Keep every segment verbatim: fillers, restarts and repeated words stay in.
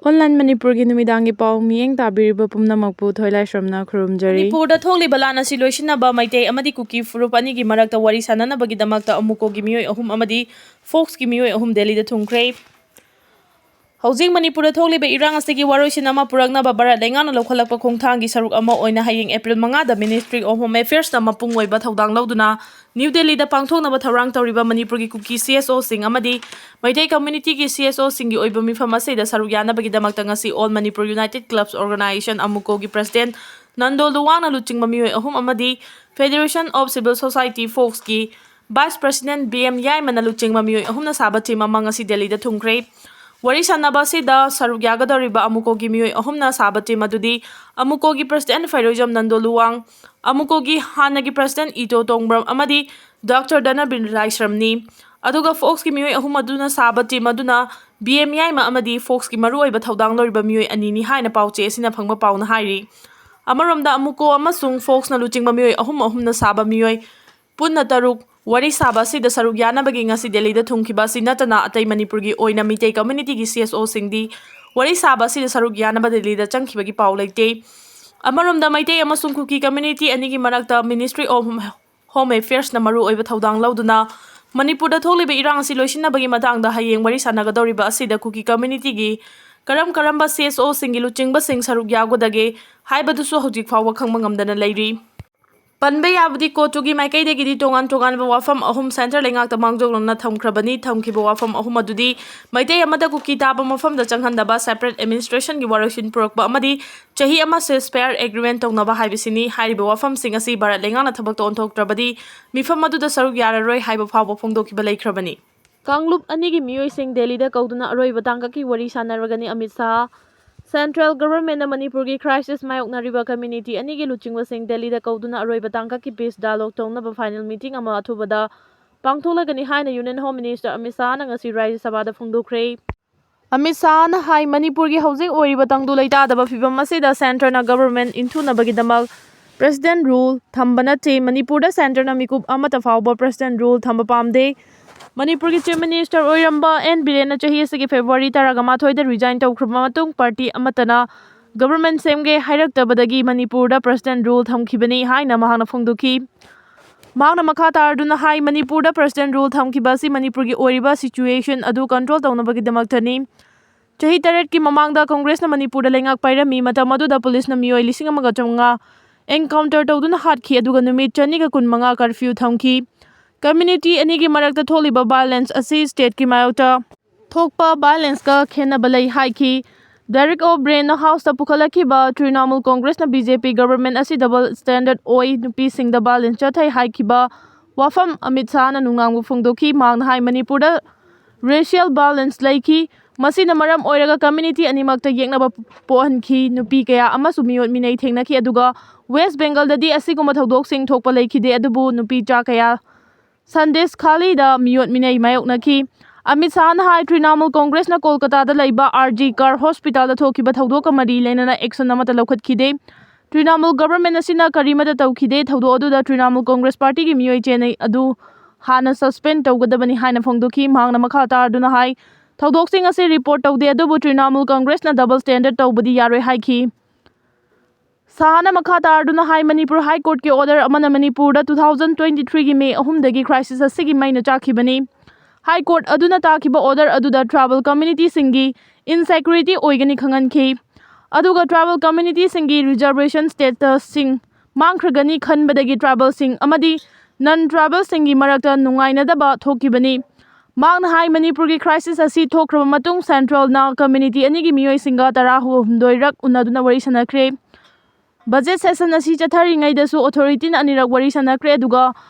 Online ꯃꯅꯤꯄꯨꯔꯒꯤ ꯅꯨꯃꯤꯗꯥꯡꯒꯤ ꯄꯥꯎ ꯃꯤꯠꯌꯦꯡ ꯇꯥꯕꯤꯔꯤꯕ ꯄꯨꯝꯅꯃꯛꯄꯨ ꯊꯣꯏꯂꯥꯏꯁ꯭ꯔꯝꯅ ꯈꯨꯔꯨꯝꯖꯔꯤ꯫ ꯃꯅꯤꯄꯨꯔꯗ ꯊꯣꯛꯂꯤꯕ ꯂꯥꯟ ꯑꯁꯤ ꯂꯣꯏꯁꯤꯟꯅꯕ ꯃꯩꯇꯩ ꯑꯃꯗꯤ ꯀꯨꯀꯤ ꯐꯨꯔꯨꯞ ꯑꯅꯤꯒꯤ ꯃꯔꯛꯇ ꯋꯥꯔꯤ ꯁꯥꯟꯅꯅꯕꯒꯤꯗꯃꯛꯇ ꯑꯃꯨꯀꯣꯒꯤ ꯃꯤꯑꯣꯏ ꯑꯍꯨꯝ ꯑꯃꯗꯤ ꯐꯣꯛꯁꯀꯤ ꯃꯤꯑꯣꯏ ꯑꯍꯨꯝ ꯗꯦꯜꯂꯤꯗ ꯊꯨꯡꯈ꯭ꯔꯦ꯫ ꯍꯧꯖꯤꯛ ꯃꯅꯤꯄꯨꯔꯗ ꯊꯣꯛꯂꯤꯕ ꯏꯔꯥꯡ ꯑꯁꯤꯒꯤ ꯋꯥꯔꯣꯏꯁꯤꯟ ꯑꯃ ꯄꯨꯔꯛꯅꯕ ꯚꯥꯔꯠ ꯂꯩꯉꯥꯛꯅ ꯂꯧꯈꯠꯂꯛꯄ ꯈꯣꯡꯊꯥꯡꯒꯤ ꯁꯔꯨꯛ ꯑꯃ ꯑꯣꯏꯅ ꯍꯌꯦꯡ ꯑꯦꯄ꯭ꯔꯤꯜ ꯃꯉꯥꯗ Ministry of Home Affairsꯅ ꯃꯄꯨꯡ ꯑꯣꯏꯕ ꯊꯧꯗꯥꯡ ꯂꯧꯗꯨꯅ ꯅ꯭ꯌꯨ ꯗꯦꯜꯂꯤꯗ ꯄꯥꯡꯊꯣꯛꯅꯕ ꯊꯧꯔꯥꯡ ꯇꯧꯔꯤꯕ ꯃꯅꯤꯄꯨꯔꯒꯤ ꯀꯨꯀꯤ CSOꯁꯤꯡ ꯑꯃꯗꯤ ꯃꯩꯇꯩ communityꯒꯤ CSOꯁꯤꯡꯒꯤ ꯑꯣꯏꯕ ꯃꯤꯐꯝ ꯑꯁꯤꯗ ꯁꯔꯨꯛ ꯌꯥꯅꯕꯒꯤꯗꯃꯛꯇ ꯉꯁꯤ All Manipur United Clubs Organization, ꯑꯃꯨꯀꯣꯒꯤ President Nando ꯂꯨꯋꯥꯡꯅ ꯂꯨꯆꯤꯡꯕ ꯃꯤꯑꯣꯏ ꯑꯍꯨꯝ ꯑꯃꯗꯤ Federation of Civil Society, ꯐꯣꯛꯁꯀꯤ Vice President ꯕꯤ ꯑꯦꯝ ꯌꯥꯏꯃꯅ ꯂꯨꯆꯤꯡꯕ ꯃꯤꯑꯣꯏ ꯑꯍꯨꯝꯅ ꯁꯥꯕ team ꯑꯃ ꯉꯁꯤ ꯗꯦꯜꯂꯤꯗ ꯊꯨꯡꯈ꯭ꯔꯦ꯫ ꯋꯥꯔꯤ ꯁꯥꯟꯅꯕ ꯑꯁꯤꯗ ꯁꯔꯨꯛ ꯌꯥꯒꯗꯧꯔꯤꯕ ꯑꯃꯨꯀꯣꯒꯤ ꯃꯤꯑꯣꯏ ꯑꯍꯨꯝꯅ ꯁꯥꯕ team ꯑꯗꯨꯗꯤ ꯑꯃꯨꯀꯣꯒꯤ President ꯐꯩꯔꯣꯏꯖꯝ ꯅꯟꯗꯣ ꯂꯨꯋꯥꯡ, ꯑꯃꯨꯀꯣꯒꯤ ꯍꯥꯟꯅꯒꯤ President ꯏꯇꯣ ꯇꯣꯡꯕ꯭ꯔꯝ ꯑꯃꯗꯤ Doctor ꯙꯅꯕꯤꯔ ꯂꯥꯏꯁ꯭ꯔꯝꯅꯤ꯫ ꯑꯗꯨꯒ ꯐꯣꯛꯁꯀꯤ ꯃꯤꯑꯣꯏ ꯑꯍꯨꯝ ꯑꯗꯨꯅ ꯁꯥꯕ team ꯑꯗꯨꯅ ꯕꯤ ꯑꯦꯝ ꯌꯥꯏꯃ ꯑꯃꯗꯤ ꯐꯣꯛꯁꯀꯤ ꯃꯔꯨꯑꯣꯏꯕ ꯊꯧꯗꯥꯡ ꯂꯧꯔꯤꯕ ꯃꯤꯑꯣꯏ ꯑꯅꯤꯅꯤ ꯍꯥꯏꯅ ꯄꯥꯎꯆꯦ ꯑꯁꯤꯅ ꯐꯪꯕ ꯄꯥꯎꯅ ꯍꯥꯏꯔꯤ꯫ ꯑꯃꯔꯣꯝꯗ ꯑꯃꯨꯀꯣ ꯑꯃꯁꯨꯡ ꯐꯣꯛꯁꯅ ꯂꯨꯆꯤꯡꯕ ꯃꯤꯑꯣꯏ ꯑꯍꯨꯝ ꯑꯍꯨꯝꯅ ꯁꯥꯕ ꯃꯤꯑꯣꯏ ꯄꯨꯟꯅ ꯇꯔꯨꯛ ꯋꯥꯔꯤ ꯁꯥꯕ ꯑꯁꯤꯗ ꯁꯔꯨꯛ ꯌꯥꯅꯕꯒꯤ ꯉꯁꯤ ꯗꯦꯜꯂꯤꯗ ꯊꯨꯡꯈꯤꯕ ꯑꯁꯤ ꯅꯠꯇꯅ ꯑꯇꯩ ꯃꯅꯤꯄꯨꯔꯒꯤ ꯑꯣꯏꯅ ꯃꯤꯇꯩ communityꯒꯤ CSOꯁꯤꯡꯗꯤ ꯋꯥꯔꯤ ꯁꯥꯕ ꯑꯁꯤꯗ ꯁꯔꯨꯛ ꯌꯥꯅꯕ ꯗꯦꯜꯂꯤꯗ ꯆꯪꯈꯤꯕꯒꯤ ꯄꯥꯎ ꯂꯩꯇꯦ꯫ ꯑꯃꯔꯣꯝꯗ ꯃꯩꯇꯩ ꯑꯃꯁꯨꯡ ꯀꯨꯀꯤ community ꯑꯅꯤꯒꯤ ꯃꯔꯛꯇ Ministry of Home Affairsꯅ ꯃꯔꯨꯑꯣꯏꯕ ꯊꯧꯗꯥꯡ ꯂꯧꯗꯨꯅ ꯃꯅꯤꯄꯨꯔꯗ ꯊꯣꯛꯂꯤꯕ ꯏꯔꯥꯡ ꯑꯁꯤ ꯂꯣꯏꯁꯤꯟꯅꯕꯒꯤ ꯃꯇꯥꯡꯗ ꯍꯌꯦꯡ ꯋꯥꯔꯤ ꯁꯥꯟꯅꯒꯗꯧꯔꯤꯕ ꯑꯁꯤꯗ ꯀꯨꯀꯤ communityꯒꯤ ꯀꯔꯝ ꯀꯔꯝꯕ CSOꯁꯤꯡꯒꯤ ꯂꯨꯆꯤꯡꯕꯁꯤꯡ ꯁꯔꯨꯛ ꯌꯥꯎꯒꯗꯒꯦ ꯍꯥꯏꯕꯗꯨꯁꯨ ꯍꯧꯖꯤꯛ ꯐꯥꯎꯕ ꯈꯪꯕ ꯉꯝꯗꯅ ꯂꯩꯔꯤ꯫ ꯄꯟꯕ ꯌꯥꯕꯗꯤ ꯀꯣꯇꯨꯒꯤ ꯃꯥꯏꯀꯩꯗꯒꯤꯗꯤ ꯇꯣꯉꯥꯟ ꯇꯣꯉꯥꯟꯕ ꯋꯥꯐꯝ ꯑꯍꯨꯝ centre ꯂꯩꯉꯥꯛꯇ ꯃꯥꯡꯖꯧꯅꯅ ꯊꯝꯈ꯭ꯔꯕꯅꯤ꯫ ꯊꯝꯈꯤꯕ ꯋꯥꯐꯝ ꯑꯍꯨꯝ ꯑꯗꯨꯗꯤ ꯃꯩꯇꯩ ꯑꯃꯠꯇ ꯀꯨꯀꯤ ꯇꯥꯕ ꯃꯐꯝꯗ ꯆꯪꯍꯟꯗꯕ, separate administrationꯒꯤ ꯋꯥꯔꯣꯏꯁꯤꯟ ꯄꯨꯔꯛꯄ ꯑꯃꯗꯤ ꯆꯍꯤ ꯑꯃ ceasefire agreement ꯇꯧꯅꯕ ꯍꯥꯏꯕꯁꯤꯅꯤ꯫ ꯍꯥꯏꯔꯤꯕ ꯋꯥꯐꯝꯁꯤꯡ ꯑꯁꯤ ꯚꯥꯔꯠ ꯂꯩꯉꯥꯛꯅ ꯊꯕꯛꯇ ꯑꯣꯟꯊꯣꯛꯇ꯭ꯔꯕꯗꯤ ꯃꯤꯐꯝ ꯑꯗꯨꯗ ꯁꯔꯨꯛ ꯌꯥꯔꯔꯣꯏ ꯍꯥꯏꯕ ꯐꯥꯎꯕ ꯐꯣꯡꯗꯣꯛꯈꯤꯕ ꯂꯩꯈ꯭ꯔꯕꯅꯤ꯫ ꯀꯥꯡꯂꯨꯞ ꯑꯅꯤꯒꯤ ꯃꯤꯑꯣꯏꯁꯤꯡ ꯗꯦꯜꯂꯤꯗ ꯀꯧꯗꯨꯅ ꯑꯔꯣꯏꯕ ꯇꯥꯡꯀꯛꯀꯤ ꯋꯥꯔꯤ ꯁꯥꯟꯅꯔꯒꯅꯤ꯫ ꯑꯃꯤꯠ ꯁꯥꯍ꯫ Central Governmentꯅ ꯃꯅꯤꯄꯨꯔꯒꯤ crisis ꯃꯥꯌꯣꯛꯅꯔꯤꯕ community ꯑꯅꯤꯒꯤ ꯂꯨꯆꯤꯡꯕꯁꯤꯡ ꯗꯦꯜꯂꯤꯗ ꯀꯧꯗꯨꯅ ꯑꯔꯣꯏꯕ ꯇꯥꯡꯀꯛꯀꯤ peace dialogue ꯇꯧꯅꯕ final meeting ꯑꯃ ꯑꯊꯨꯕꯗ ꯄꯥꯡꯊꯣꯛꯂꯒꯅꯤ ꯍꯥꯏꯅ Union Home Minister ꯑꯃꯤꯠ ꯁꯥꯍꯅ ꯉꯁꯤ ꯔꯥꯖ꯭ꯌ ꯁꯚꯥꯗ ꯐꯣꯡꯗꯣꯛꯈ꯭ꯔꯦ꯫ ꯑꯃꯤꯠ ꯁꯥꯍꯅ ꯍꯥꯏ, ꯃꯅꯤꯄꯨꯔꯒꯤ ꯍꯧꯖꯤꯛ ꯑꯣꯏꯔꯤꯕ ꯇꯪꯗꯨ ꯂꯩꯇꯥꯗꯕ ꯐꯤꯚꯝ ꯑꯁꯤꯗ centreꯅ government ꯏꯟꯊꯨꯅꯕꯒꯤꯗꯃꯛ president rule ꯊꯝꯕ ꯅꯠꯇꯦ꯫ ꯃꯅꯤꯄꯨꯔꯗ centreꯅ ꯃꯤꯀꯨꯞ ꯑꯃꯠꯇ ꯐꯥꯎꯕ president rule ꯊꯝꯕ ꯄꯥꯝꯗꯦ꯫ ꯃꯅꯤꯄꯨꯔꯒꯤ Chief Minister ꯑꯣꯏꯔꯝꯕ ꯑꯦꯟ ꯕꯤꯔꯦꯟꯅ ꯆꯍꯤ ꯑꯁꯤꯒꯤ February ꯇꯔꯥꯃꯥꯊꯣꯏꯗ resign ꯇꯧꯈ꯭ꯔꯕ ꯃꯇꯨꯡ party ꯑꯃꯠꯇꯅ government ꯁꯦꯝꯒꯦ ꯍꯥꯏꯔꯛꯇꯕꯗꯒꯤ ꯃꯅꯤꯄꯨꯔꯗ President rule ꯊꯝꯈꯤꯕꯅꯤ ꯍꯥꯏꯅ ꯃꯍꯥꯛꯅ ꯐꯣꯡꯗꯣꯛꯈꯤ꯫ ꯃꯍꯥꯛꯅ ꯃꯈꯥ ꯇꯥꯔꯗꯨꯅ ꯍꯥꯏ, ꯃꯅꯤꯄꯨꯔꯗ President rule ꯊꯝꯈꯤꯕ ꯑꯁꯤ ꯃꯅꯤꯄꯨꯔꯒꯤ ꯑꯣꯏꯔꯤꯕ situation ꯑꯗꯨ control ꯇꯧꯅꯕꯒꯤꯗꯃꯛꯇꯅꯤ꯫ ꯆꯍꯤ ꯇꯔꯦꯠꯀꯤ ꯃꯃꯥꯡꯗ ꯀꯪꯒ꯭ꯔꯦꯁꯅ ꯃꯅꯤꯄꯨꯔꯗ ꯂꯩꯉꯥꯛ ꯄꯥꯏꯔꯝꯃꯤ꯫ ꯃꯇꯝ ꯑꯗꯨꯗ ꯄꯨꯂꯤꯁꯅ ꯃꯤꯑꯣꯏ ꯂꯤꯁꯤꯡ ꯑꯃꯒ ꯆꯥꯃꯉꯥ encounter ꯇꯧꯗꯨꯅ ꯍꯥꯠꯈꯤ, ꯑꯗꯨꯒ ꯅꯨꯃꯤꯠ ꯆꯅꯤꯒ ꯀꯨꯟꯃꯉꯥ curfew ꯊꯝꯈꯤ꯫ Community ꯑꯅꯤꯒꯤ ꯃꯔꯛꯇ ꯊꯣꯛꯂꯤꯕ violence ꯑꯁꯤ stateꯀꯤ ꯃꯥꯌꯣꯛꯇ ꯊꯣꯛꯄ violenceꯀ ꯈꯦꯠꯅꯕ ꯂꯩ ꯍꯥꯏꯈꯤ꯫ Derek O'Brienꯅ Houseꯇ ꯄꯨꯈꯠꯂꯛꯈꯤꯕ ꯇ꯭ꯔꯤꯅꯥꯃꯨꯜ ꯀꯪꯒ꯭ꯔꯦꯁꯅ BJP government ꯑꯁꯤ double standard ꯑꯣꯏ, ꯅꯨꯄꯤꯁꯤꯡꯗ violence ꯆꯠꯊꯩ ꯍꯥꯏꯈꯤꯕ ꯋꯥꯐꯝ ꯑꯃꯤꯠ ꯁꯥꯍꯅ ꯅꯨꯡꯅꯥꯡꯕ ꯐꯣꯡꯗꯣꯛꯈꯤ꯫ ꯃꯍꯥꯛꯅ ꯍꯥꯏ, ꯃꯅꯤꯄꯨꯔꯗ racial violence ꯂꯩꯈꯤ꯫ ꯃꯁꯤꯅ ꯃꯔꯝ ꯑꯣꯏꯔꯒ community ꯑꯅꯤꯃꯛꯇ ꯌꯦꯛꯅꯕ ꯄꯣꯛꯍꯟꯈꯤ꯫ ꯅꯨꯄꯤ ꯀꯌꯥ ꯑꯃꯁꯨ ꯃꯤꯑꯣꯠ ꯃꯤꯅꯩ ꯊꯦꯡꯅꯈꯤ, ꯑꯗꯨꯒ West Bengalꯗꯗꯤ ꯑꯁꯤꯒꯨꯝꯕ ꯊꯧꯗꯣꯛꯁꯤꯡ ꯊꯣꯛꯄ ꯂꯩꯈꯤꯗꯦ, ꯑꯗꯨꯕꯨ ꯅꯨꯄꯤ ꯆꯥ ꯀꯌꯥ Sandeshkhaliꯗ ꯃꯤꯑꯣꯠ ꯃꯤꯅꯩ ꯃꯥꯌꯣꯛꯅꯈꯤ꯫ ꯑꯃꯤꯠ ꯁꯥꯍꯅ ꯍꯥꯏ, ꯇ꯭ꯔꯤꯅꯥꯃꯨꯜ ꯀꯪꯒ꯭ꯔꯦꯁꯅ ꯀꯣꯜꯀꯇꯥꯗ ꯂꯩꯕ RG Kar hospitalꯗ ꯊꯣꯛꯈꯤꯕ ꯊꯧꯗꯣꯛꯀ ꯃꯔꯤ ꯂꯩꯅꯅ action ꯑꯃꯠꯇ ꯂꯧꯈꯠꯈꯤꯗꯦ꯫ ꯇ꯭ꯔꯤꯅꯥꯃꯨꯜ government ꯑꯁꯤꯅ ꯀꯔꯤꯃꯠꯇ ꯇꯧꯈꯤꯗꯦ꯫ ꯊꯧꯗꯣꯛ ꯑꯗꯨꯗ ꯇ꯭ꯔꯤꯅꯥꯃꯨꯜ ꯀꯪꯒ꯭ꯔꯦꯁ partyꯒꯤ ꯃꯤꯑꯣꯏ ꯆꯦꯟꯅꯩ ꯑꯗꯨ ꯍꯥꯟꯅ suspend ꯇꯧꯒꯗꯕꯅꯤ ꯍꯥꯏꯅ ꯐꯣꯡꯗꯣꯛꯈꯤ꯫ ꯃꯍꯥꯛꯅ ꯃꯈꯥ ꯇꯥꯔꯗꯨꯅ ꯍꯥꯏ, ꯊꯧꯗꯣꯛꯁꯤꯡ ꯑꯁꯤ report ꯇꯧꯗꯦ, ꯑꯗꯨꯕꯨ ꯇ꯭ꯔꯤꯅꯥꯃꯨꯜ ꯀꯪꯒ꯭ꯔꯦꯁꯅ double standard ꯇꯧꯕꯗꯤ ꯌꯥꯔꯣꯏ ꯍꯥꯏꯈꯤ꯫ ꯁꯥꯍꯅ ꯃꯈꯥ ꯇꯥꯔꯗꯨꯅ ꯍꯥꯏ, ꯃꯅꯤꯄꯨꯔ High Courtꯀꯤ order ꯑꯃꯅ ꯃꯅꯤꯄꯨꯔꯗ two thousand twenty threeꯒꯤ May ꯑꯍꯨꯝꯗꯒꯤ crisis ꯑꯁꯤꯒꯤ ꯃꯩꯅ ꯆꯥꯛꯈꯤꯕꯅꯤ꯫ High Court ꯑꯗꯨꯅ ꯇꯥꯈꯤꯕ order ꯑꯗꯨꯗ tribal communityꯁꯤꯡꯒꯤ insecurity ꯑꯣꯏꯒꯅꯤ ꯈꯪꯍꯟꯈꯤ꯫ ꯑꯗꯨꯒ tribal communityꯁꯤꯡꯒꯤ reservation statusꯁꯤꯡ ꯃꯥꯡꯈ꯭ꯔꯒꯅꯤ ꯈꯟꯕꯗꯒꯤ tribalꯁꯤꯡ ꯑꯃꯗꯤ non tribalꯁꯤꯡꯒꯤ ꯃꯔꯛꯇ ꯅꯨꯡꯉꯥꯏꯅꯗꯕ ꯊꯣꯛꯈꯤꯕꯅꯤ꯫ ꯃꯍꯥꯛꯅ ꯍꯥꯏ, ꯃꯅꯤꯄꯨꯔꯒꯤ crisis ꯑꯁꯤ ꯊꯣꯛꯈ꯭ꯔꯕ ꯃꯇꯨꯡ centralꯅ community ꯑꯅꯤꯒꯤ ꯃꯤꯑꯣꯏꯁꯤꯡꯒ ꯇꯔꯥꯍꯨꯝꯗꯣꯏꯔꯛ ꯎꯅꯗꯨꯅ ꯋꯥꯔꯤ ꯁꯥꯟꯅꯈ꯭ꯔꯦ꯫ Budget session ꯑꯁꯤ ꯆꯠꯊꯔꯤꯉꯩꯗꯁꯨ authorityꯅ ꯑꯅꯤꯔꯛ ꯋꯥꯔꯤ ꯁꯥꯟꯅꯈ꯭ꯔꯦ, ꯑꯗꯨꯒ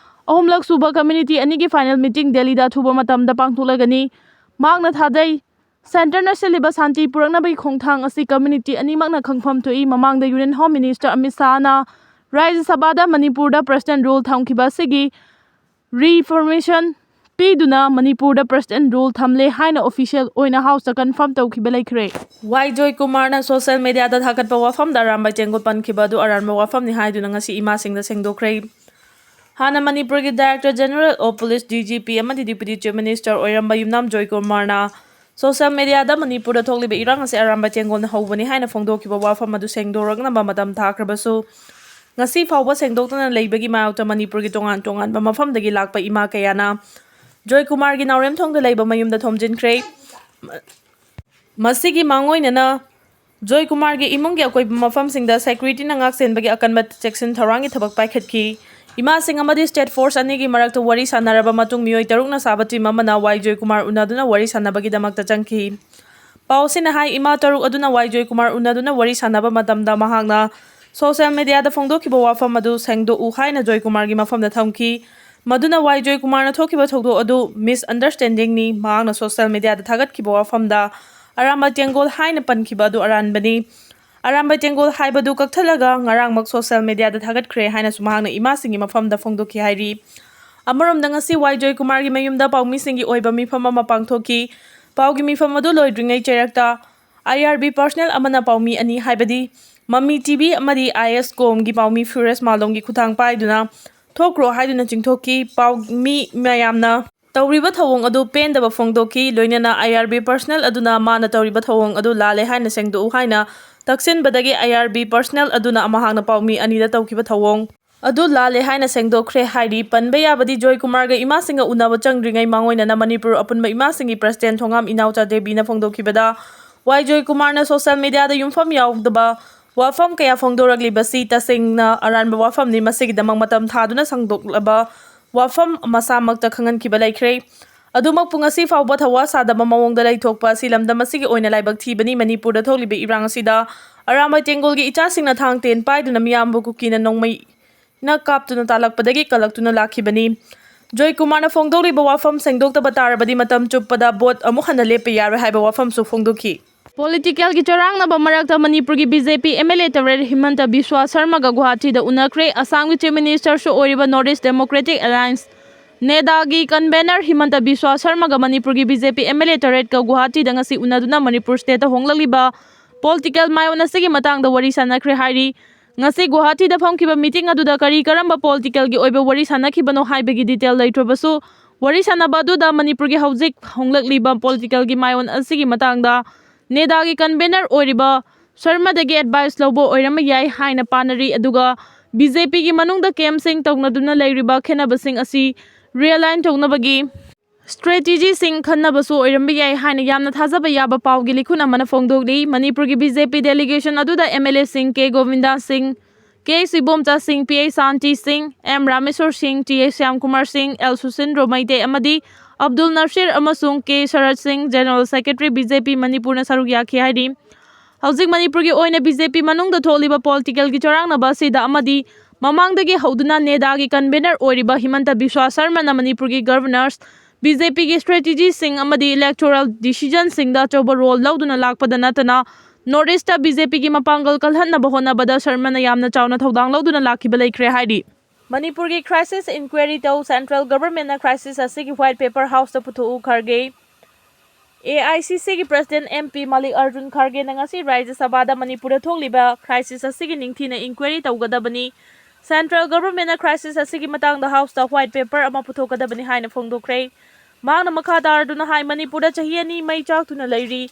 ꯑꯍꯨꯝꯂꯛ ꯁꯨꯕ community ꯑꯅꯤꯒꯤ final meeting ꯗꯦꯜꯂꯤꯗ ꯑꯊꯨꯕ ꯃꯇꯝꯗ ꯄꯥꯡꯊꯣꯛꯂꯒꯅꯤ꯫ ꯃꯍꯥꯛꯅ ꯊꯥꯖꯩ, centreꯅ ꯁꯤꯜꯂꯤꯕ ꯁꯥꯟꯇꯤ ꯄꯨꯔꯛꯅꯕꯒꯤ ꯈꯣꯡꯊꯥꯡ ꯑꯁꯤ community ꯑꯅꯤꯃꯛꯅ ꯈꯪꯐꯝ ꯊꯣꯛꯏ꯫ ꯃꯃꯥꯡꯗ Union Home Minister ꯑꯃꯤꯠ ꯁꯥꯍꯅ ꯔꯥꯖ꯭ꯌ ꯁꯚꯥꯗ ꯃꯅꯤꯄꯨꯔꯗ President rule ꯊꯝꯈꯤꯕ ꯑꯁꯤꯒꯤ reaffirmation ꯄꯤꯗꯨꯅ ꯃꯅꯤꯄꯨꯔꯗ President rule ꯊꯝꯂꯦ ꯍꯥꯏꯅ official ꯑꯣꯏꯅ Houseꯇ confirm ꯇꯧꯈꯤꯕ ꯂꯩꯈ꯭ꯔꯦ꯫ ꯋꯥꯏ ꯖꯣꯏꯀꯨꯃꯥꯔꯅ social mediaꯗ ꯊꯥꯒꯠꯄ ꯋꯥꯐꯝꯗ ꯑꯔꯥꯟꯕ ꯆꯦꯡꯒꯨꯠ ꯄꯟꯈꯤꯕ ꯑꯗꯨ ꯑꯔꯥꯟꯕ ꯋꯥꯐꯝꯅꯤ ꯍꯥꯏꯗꯨꯅ ꯉꯁꯤ ꯏꯃꯥꯁꯤꯡꯗ ꯁꯦꯡꯗꯣꯛꯈ꯭ꯔꯦ꯫ ꯍꯥꯟꯅ ꯃꯅꯤꯄꯨꯔꯒꯤ Director General of Police, D G P, ꯑꯃꯗꯤ Deputy Chief Minister ꯑꯣꯏꯔꯝꯕ ꯌꯨꯝꯅꯥꯝ ꯖꯣꯏ ꯀꯨꯃꯥꯔꯅ social mediaꯗ ꯃꯅꯤꯄꯨꯔꯗ ꯊꯣꯛꯂꯤꯕ ꯏꯔꯥꯡ ꯑꯁꯤ ꯑꯔꯥꯝꯕꯥꯏ ꯇꯦꯡꯒꯣꯜꯅ ꯍꯧꯕꯅꯤ ꯍꯥꯏꯅ ꯐꯣꯡꯗꯣꯛꯈꯤꯕ ꯋꯥꯐꯝ ꯑꯗꯨ ꯁꯦꯡꯗꯣꯔꯛꯅꯕ ꯃꯇꯝ ꯊꯥꯈ꯭ꯔꯕꯁꯨ, ꯉꯁꯤ ꯐꯥꯎꯕ ꯁꯦꯡꯗꯣꯛꯇꯅ ꯂꯩꯕꯒꯤ ꯃꯥꯌꯣꯛꯇ ꯃꯅꯤꯄꯨꯔꯒꯤ ꯇꯣꯉꯥꯟ ꯇꯣꯉꯥꯟꯕ ꯃꯐꯝꯗꯒꯤ ꯂꯥꯛꯄ ꯏꯃꯥ ꯀꯌꯥꯅ ꯖꯣꯏ ꯀꯨꯃꯥꯔꯒꯤ ꯅꯥꯎꯔꯦꯝꯊꯣꯡꯗ ꯂꯩꯕ ꯃꯌꯨꯝꯗ ꯊꯣꯝꯖꯤꯟꯈ꯭ꯔꯦ꯫ ꯃꯁꯤꯒꯤ ꯃꯥꯡꯑꯣꯏꯅꯅ ꯖꯣꯏ ꯀꯨꯃꯥꯔꯒꯤ ꯏꯃꯨꯡꯒꯤ ꯑꯀꯣꯏꯕ ꯃꯐꯝꯁꯤꯡꯗ securityꯅ ꯉꯥꯛꯁꯦꯟꯕꯒꯤ ꯑꯀꯟꯕ ꯆꯦꯛꯁꯤꯟ ꯊꯧꯔꯥꯡꯒꯤ ꯊꯕꯛ ꯄꯥꯏꯈꯠꯈꯤ꯫ ꯏꯃꯥꯁꯤꯡ ꯑꯃꯗꯤ state force ꯑꯅꯤꯒꯤ ꯃꯔꯛꯇ ꯋꯥꯔꯤ ꯁꯥꯟꯅꯔꯕ ꯃꯇꯨꯡ, ꯃꯤꯑꯣꯏ ꯇꯔꯨꯛꯅ ꯁꯥꯕ team ꯑꯃꯅ ꯋꯥꯏ ꯖꯣꯏ ꯀꯨꯃꯥꯔ ꯎꯅꯗꯨꯅ ꯋꯥꯔꯤ ꯁꯥꯟꯅꯕꯒꯤꯗꯃꯛꯇ ꯆꯪꯈꯤ꯫ ꯄꯥꯎꯁꯤꯅ ꯍꯥꯏ, ꯏꯃꯥ ꯇꯔꯨꯛ ꯑꯗꯨꯅ ꯋꯥꯏ ꯖꯣꯏ ꯀꯨꯃꯥꯔ ꯎꯅꯗꯨꯅ ꯋꯥꯔꯤ ꯁꯥꯟꯅꯕ ꯃꯇꯝꯗ ꯃꯍꯥꯛꯅ social mediaꯗ ꯐꯣꯡꯗꯣꯛꯈꯤꯕ ꯋꯥꯐꯝ ꯑꯗꯨ ꯁꯦꯡꯗꯣꯛꯎ ꯍꯥꯏꯅ ꯖꯣꯏ ꯀꯨꯃꯥꯔꯒꯤ ꯃꯐꯝꯗ ꯊꯝꯈꯤ꯫ ꯃꯗꯨꯅ ꯋꯥꯏ ꯖꯣꯏ ꯀꯨꯃꯥꯔꯅ ꯊꯣꯛꯈꯤꯕ ꯊꯧꯗꯣꯛ ꯑꯗꯨ misunderstandingꯅꯤ꯫ ꯃꯍꯥꯛꯅ social mediaꯗ ꯊꯥꯒꯠꯈꯤꯕ ꯋꯥꯐꯝꯗ ꯑꯔꯥꯝꯕꯥꯏ ꯇꯦꯡꯒꯣꯜ ꯍꯥꯏꯅ ꯄꯟꯈꯤꯕ ꯑꯗꯨ ꯑꯔꯥꯟꯕꯅꯤ꯫ ꯑꯔꯥꯝꯕꯥꯏ ꯇꯦꯡꯒꯣꯜ ꯍꯥꯏꯕꯗꯨ ꯀꯛꯊꯠꯂꯒ ꯉꯔꯥꯡꯃꯛ social mediaꯗ ꯊꯥꯒꯠꯈ꯭ꯔꯦ ꯍꯥꯏꯅꯁꯨ ꯃꯍꯥꯛꯅ ꯏꯃꯥꯁꯤꯡꯒꯤ ꯃꯐꯝꯗ ꯐꯣꯡꯗꯣꯛꯈꯤ ꯍꯥꯏꯔꯤ꯫ ꯑꯃꯔꯣꯝꯗ, ꯉꯁꯤ ꯋꯥꯏ ꯖꯣꯏ ꯀꯨꯃꯥꯔꯒꯤ ꯃꯌꯨꯝꯗ ꯄꯥꯎꯃꯤꯁꯤꯡꯒꯤ ꯑꯣꯏꯕ ꯃꯤꯐꯝ ꯑꯃ ꯄꯥꯡꯊꯣꯛꯈꯤ꯫ ꯄꯥꯎꯒꯤ ꯃꯤꯐꯝ ꯑꯗꯨ ꯂꯣꯏꯗ꯭ꯔꯤꯉꯩ ꯆꯩꯔꯛꯇ I R B personnel ꯑꯃꯅ ꯄꯥꯎꯃꯤ ꯑꯅꯤ, ꯍꯥꯏꯕꯗꯤ ꯃꯃꯤ ꯇꯤ ꯚꯤ ꯑꯃꯗꯤ ꯑꯥꯏ ꯑꯦꯁ ꯀꯣꯝꯒꯤ ꯄꯥꯎꯃꯤ ꯐꯤꯔꯣꯖ ꯃꯥꯂꯣꯝꯒꯤ ꯈꯨꯠꯊꯥꯡ ꯄꯥꯏꯗꯨꯅ ꯊꯣꯛꯈ꯭ꯔꯣ ꯍꯥꯏꯗꯨꯅ ꯆꯤꯡꯊꯣꯛꯈꯤ꯫ ꯄꯥꯎꯃꯤ ꯃꯌꯥꯝꯅ ꯇꯧꯔꯤꯕ ꯊꯧꯑꯣꯡ ꯑꯗꯨ ꯄꯦꯟꯗꯕ ꯐꯣꯡꯗꯣꯛꯈꯤ꯫ ꯂꯣꯏꯅꯅ I R B personnel ꯑꯗꯨꯅ ꯃꯥꯅ ꯇꯧꯔꯤꯕ ꯊꯧꯑꯣꯡ ꯑꯗꯨ ꯂꯥꯜꯂꯦ ꯍꯥꯏꯅ ꯁꯦꯡꯗꯣꯛꯎ ꯍꯥꯏꯅ ꯇꯛꯁꯤꯟꯕꯗꯒꯤ I R B personnel ꯑꯗꯨꯅ ꯃꯍꯥꯛꯅ ꯄꯥꯎꯃꯤ ꯑꯅꯤꯗ ꯇꯧꯈꯤꯕ ꯊꯧꯑꯣꯡ ꯑꯗꯨ ꯂꯥꯜꯂꯦ ꯍꯥꯏꯅ ꯁꯦꯡꯗꯣꯛꯈ꯭ꯔꯦ ꯍꯥꯏꯔꯤ꯫ ꯄꯟꯕ ꯌꯥꯕꯗꯤ, ꯖꯣꯏ ꯀꯨꯃꯥꯔꯒ ꯏꯃꯥꯁꯤꯡꯒ ꯎꯅꯕ ꯆꯪꯗ꯭ꯔꯤꯉꯩ ꯃꯥꯡꯑꯣꯏꯅꯅ ꯃꯅꯤꯄꯨꯔ ꯑꯄꯨꯟꯕ ꯏꯃꯥꯁꯤꯡꯒꯤ president ꯊꯣꯉꯥꯝ ꯏꯅꯥꯎꯆꯥ ꯗꯦꯕꯤꯅ ꯐꯣꯡꯗꯣꯛꯈꯤꯕꯗ, ꯋꯥꯏ ꯖꯣꯏ ꯀꯨꯃꯥꯔꯅ social mediaꯗ ꯌꯨꯝꯐꯝ ꯌꯥꯎꯗꯕ ꯋꯥꯐꯝ ꯀꯌꯥ ꯐꯣꯡꯗꯣꯔꯛꯂꯤꯕꯁꯤ ꯇꯁꯦꯡꯅ ꯑꯔꯥꯟꯕ ꯋꯥꯐꯝꯅꯤ꯫ ꯃꯁꯤꯒꯤꯗꯃꯛ ꯃꯇꯝ ꯊꯥꯗꯨꯅ ꯁꯪꯗꯣꯛꯂꯕ ꯋꯥꯐꯝ ꯃꯁꯥꯃꯛꯇ ꯈꯪꯍꯟꯈꯤꯕ ꯂꯩꯈ꯭ꯔꯦ꯫ ꯑꯗꯨꯃꯛꯄꯨ ꯉꯁꯤ ꯐꯥꯎꯕ ꯊꯋꯥ ꯁꯥꯗꯕ ꯃꯑꯣꯡꯗ ꯂꯩꯊꯣꯛꯄ ꯑꯁꯤ ꯂꯝꯗꯝ ꯑꯁꯤꯒꯤ ꯑꯣꯏꯅ ꯂꯥꯏꯕꯛ ꯊꯤꯕꯅꯤ꯫ ꯃꯅꯤꯄꯨꯔꯗ ꯊꯣꯛꯂꯤꯕ ꯏꯔꯥꯡ ꯑꯁꯤꯗ ꯑꯔꯥꯝꯕꯥꯏ ꯇꯦꯡꯒꯣꯜꯒꯤ ꯏꯆꯥꯁꯤꯡꯅ ꯊꯥꯡ ꯇꯦꯟ ꯄꯥꯏꯗꯨꯅ ꯃꯤꯌꯥꯝꯕꯨ ꯀꯨꯀꯤꯅ ꯅꯣꯡꯃꯩꯅ ꯀꯥꯞꯇꯨꯅ ꯇꯥꯜꯂꯛꯄꯗꯒꯤ ꯀꯜꯂꯛꯇꯨꯅ ꯂꯥꯛꯈꯤꯕꯅꯤ꯫ ꯖꯣꯏ ꯀꯨꯃꯥꯔꯅ ꯐꯣꯡꯗꯣꯛꯂꯤꯕ ꯋꯥꯐꯝ ꯁꯦꯡꯗꯣꯛꯇꯕ ꯇꯥꯔꯕꯗꯤ ꯃꯇꯝ ꯆꯨꯞꯄꯗ vote ꯑꯃꯨꯛ ꯍꯟꯅ ꯂꯦꯞꯄ ꯌꯥꯔꯣꯏ ꯍꯥꯏꯕ ꯋꯥꯐꯝꯁꯨ ꯐꯣꯡꯗꯣꯛꯈꯤ꯫ Politicalꯒꯤ ꯆꯔꯥꯡꯅꯕ ꯃꯔꯛꯇ ꯃꯅꯤꯄꯨꯔꯒꯤ B J P M L A ꯇꯔꯦꯠ ꯍꯤꯃꯟꯇ ꯕꯤꯁ꯭ꯋꯥ ꯁꯔꯃꯒ ꯒꯨꯋꯥꯍꯥꯇꯤꯗ ꯎꯅꯈ꯭ꯔꯦ꯫ ꯑꯁꯥꯝꯒꯤ Chief Ministerꯁꯨ ꯑꯣꯏꯔꯤꯕ North East Democratic Alliance, ꯅꯦꯗꯥꯒꯤ convener ꯍꯤꯃꯟꯇ ꯕꯤꯁ꯭ꯋꯥ ꯁꯔꯃꯒ ꯃꯅꯤꯄꯨꯔꯒꯤ B J P M L A ꯇꯔꯦꯠꯀ ꯒꯨꯋꯥꯍꯥꯇꯤꯗ ꯉꯁꯤ ꯎꯅꯗꯨꯅ ꯃꯅꯤꯄꯨꯔ stateꯇ ꯍꯣꯡꯂꯛꯂꯤꯕ political ꯃꯥꯏꯑꯣꯟ ꯑꯁꯤꯒꯤ ꯃꯇꯥꯡꯗ ꯋꯥꯔꯤ ꯁꯥꯟꯅꯈ꯭ꯔꯦ ꯍꯥꯏꯔꯤ꯫ ꯉꯁꯤ ꯒꯨꯋꯥꯍꯥꯇꯤꯗ ꯐꯝꯈꯤꯕ ꯃꯤꯇꯤꯡ ꯑꯗꯨꯗ ꯀꯔꯤ ꯀꯔꯝꯕ ꯄꯣꯂꯤꯇꯤꯀꯦꯜꯒꯤ ꯑꯣꯏꯕ ꯋꯥꯔꯤ ꯁꯥꯟꯅꯈꯤꯕꯅꯣ ꯍꯥꯏꯕꯒꯤ ꯗꯤꯇꯦꯜ ꯂꯩꯇ꯭ꯔꯕꯁꯨ, ꯋꯥꯔꯤ ꯁꯥꯟꯅꯕ ꯑꯗꯨꯗ ꯃꯅꯤꯄꯨꯔꯒꯤ ꯍꯧꯖꯤꯛ ꯍꯣꯡꯂꯛꯂꯤꯕ ꯄꯣꯂꯤꯇꯤꯀꯦꯜꯒꯤ ꯃꯥꯏꯑꯣꯟ ꯑꯁꯤꯒꯤ ꯃꯇꯥꯡꯗ ꯅꯦꯗꯥꯒꯤ ꯀꯟꯚꯦꯅꯔ ꯑꯣꯏꯔꯤꯕ ꯁꯔꯃꯗꯒꯤ ꯑꯦꯗꯚꯥꯏꯁ ꯂꯧꯕ ꯑꯣꯏꯔꯝꯕ ꯌꯥꯏ ꯍꯥꯏꯅ ꯄꯥꯅꯔꯤ꯫ ꯑꯗꯨꯒ ꯕꯤ ꯖꯦ ꯄꯤꯒꯤ ꯃꯅꯨꯡꯗ ꯀꯦꯝꯁꯤꯡ ꯇꯧꯅꯗꯨꯅ ꯂꯩꯔꯤꯕ ꯈꯦꯠꯅꯕꯁꯤꯡ ꯑꯁꯤ ꯔꯤꯑꯦꯂꯥꯏꯟ ꯇꯧꯅꯕꯒꯤ ꯁ꯭ꯇ꯭ꯔꯦꯇꯦꯖꯤꯁꯤꯡ ꯈꯟꯅꯕꯁꯨ ꯑꯣꯏꯔꯝꯕ ꯌꯥꯏ ꯍꯥꯏꯅ ꯌꯥꯝꯅ ꯊꯥꯖꯕ ꯌꯥꯕ ꯄꯥꯎꯒꯤ ꯂꯤꯈꯨꯟ ꯑꯃꯅ ꯐꯣꯡꯗꯣꯛꯂꯤ꯫ ꯃꯅꯤꯄꯨꯔꯒꯤ ꯕꯤ ꯖꯦ ꯄꯤ ꯗꯦꯂꯤꯒꯦꯁꯟ ꯑꯗꯨꯗ ꯑꯦꯝ ꯑꯦꯜ ꯑꯦꯁꯤꯡ ꯀꯦ ꯒꯣꯕꯤꯟꯗꯥ ꯁꯤꯡ, ꯀꯦ ꯁꯤꯕꯣꯝꯆꯥ ꯁꯤꯡ, ꯄꯤ ꯑꯦ ꯁꯥꯟꯇꯤ ꯁꯤꯡ, ꯑꯦꯝ ꯔꯥꯃꯦꯁꯣꯔ ꯁꯤꯡ, ꯇꯤ ꯑꯦ ꯁ꯭ꯌꯥꯝꯀꯨꯃꯥꯔ ꯁꯤꯡ, ꯑꯦꯜ ꯁꯨꯁꯤꯟꯗ꯭ꯔꯣ ꯃꯩꯇꯩ ꯑꯃꯗꯤ ꯑꯕꯗꯨꯜ ꯅꯁꯤꯔ ꯑꯃꯁꯨꯡ ꯀꯦ ꯁꯔꯠ ꯁꯤꯡ, ꯖꯦꯅꯔꯦꯜ ꯁꯦꯀ꯭ꯔꯦꯇꯔꯤ ꯕꯤ ꯖꯦ ꯄꯤ ꯃꯅꯤꯄꯨꯔꯅ ꯁꯔꯨꯛ ꯌꯥꯈꯤ ꯍꯥꯏꯔꯤ꯫ ꯍꯧꯖꯤꯛ ꯃꯅꯤꯄꯨꯔꯒꯤ ꯑꯣꯏꯅ ꯕꯤ ꯖꯦ ꯄꯤ ꯃꯅꯨꯡꯗ ꯊꯣꯛꯂꯤꯕ ꯄꯣꯂꯤꯇꯤꯀꯦꯜꯒꯤ ꯆꯔꯥꯡꯅꯕ ꯑꯁꯤꯗ ꯑꯃꯗꯤ ꯃꯃꯥꯡꯗꯒꯤ ꯍꯧꯗꯨꯅ ꯅꯦꯗꯥꯒꯤ ꯀꯟꯚꯦꯅꯔ ꯑꯣꯏꯔꯤꯕ ꯍꯤꯃꯟꯇ ꯕꯤꯁ꯭ꯋꯥ ꯁꯔꯃꯅ ꯃꯅꯤꯄꯨꯔꯒꯤ ꯒꯚꯔꯅꯔꯁ, ꯕꯤ ꯖꯦ ꯄꯤꯒꯤ ꯁ꯭ꯇ꯭ꯔꯦꯇꯦꯖꯤꯁꯤꯡ ꯑꯃꯗꯤ ꯏꯂꯦꯛꯇꯣꯔꯦꯜ ꯗꯤꯁꯤꯖꯟꯁꯤꯡꯗ ꯑꯆꯧꯕ ꯔꯣꯜ ꯂꯧꯗꯨꯅ ꯂꯥꯛꯄꯗ ꯅꯠꯇꯅ, ꯅꯣꯔꯠ ꯏꯁꯇ ꯕꯤ ꯖꯦ ꯄꯤꯒꯤ ꯃꯄꯥꯡꯒꯜ ꯀꯜꯍꯟꯅꯕ ꯍꯣꯠꯅꯕꯗ ꯁꯔꯃꯅ ꯌꯥꯝꯅ ꯆꯥꯎꯅ ꯊꯧꯗꯥꯡ ꯂꯧꯗꯨꯅ ꯂꯥꯛꯈꯤꯕ ꯂꯩꯈ꯭ꯔꯦ ꯍꯥꯏꯔꯤ꯫ ꯃꯅꯤꯄꯨꯔꯒꯤ ꯀ꯭ꯔꯥꯏꯁꯤꯁ ꯏꯟꯀ꯭ꯋꯥꯏꯔꯤ ꯇꯧ, ꯁꯦꯟꯇ꯭ꯔꯦꯜ ꯒꯚꯔꯟꯃꯦꯟꯠꯅ ꯀ꯭ꯔꯥꯏꯁꯤꯁ ꯑꯁꯤꯒꯤ ꯋꯥꯏꯠ ꯄꯦꯄꯔ ꯍꯥꯎꯁꯇ ꯄꯨꯊꯣꯛꯎ, ꯈꯔꯒꯦ꯫ ꯑꯦ ꯑꯥꯏ ꯁꯤ ꯁꯤꯒꯤ ꯄ꯭ꯔꯁꯤꯗꯦꯟꯠ ꯑꯦꯝ ꯄꯤ ꯃꯜꯂꯤꯀꯥꯔꯖꯨꯟ ꯈꯔꯒꯦꯅ ꯉꯁꯤ ꯔꯥꯖ꯭ꯌ ꯁꯚꯥꯗ ꯃꯅꯤꯄꯨꯔꯗ ꯊꯣꯛꯂꯤꯕ ꯀ꯭ꯔꯥꯏꯁꯤꯁ ꯑꯁꯤꯒꯤ ꯅꯤꯡꯊꯤꯅ ꯏꯟꯀ꯭ꯋꯥꯏꯔꯤ ꯇꯧꯒꯗꯕꯅꯤ, ꯁꯦꯟꯇ꯭ꯔꯦꯜ ꯒꯚꯔꯟꯃꯦꯟꯠꯅ ꯀ꯭ꯔꯥꯏꯁꯤꯁ ꯑꯁꯤꯒꯤ ꯃꯇꯥꯡꯗ ꯍꯥꯎꯁꯇ ꯋꯥꯏꯠ ꯄꯦꯄꯔ ꯑꯃ ꯄꯨꯊꯣꯛꯀꯗꯕꯅꯤ ꯍꯥꯏꯅ ꯐꯣꯡꯗꯣꯛꯈ꯭ꯔꯦ꯫ ꯃꯍꯥꯛꯅ ꯃꯈꯥ ꯇꯥꯔꯗꯨꯅ ꯍꯥꯏ, ꯃꯅꯤꯄꯨꯔꯗ ꯆꯍꯤ ꯑꯅꯤ ꯃꯩ ꯆꯥꯛꯇꯨꯅ ꯂꯩꯔꯤ꯫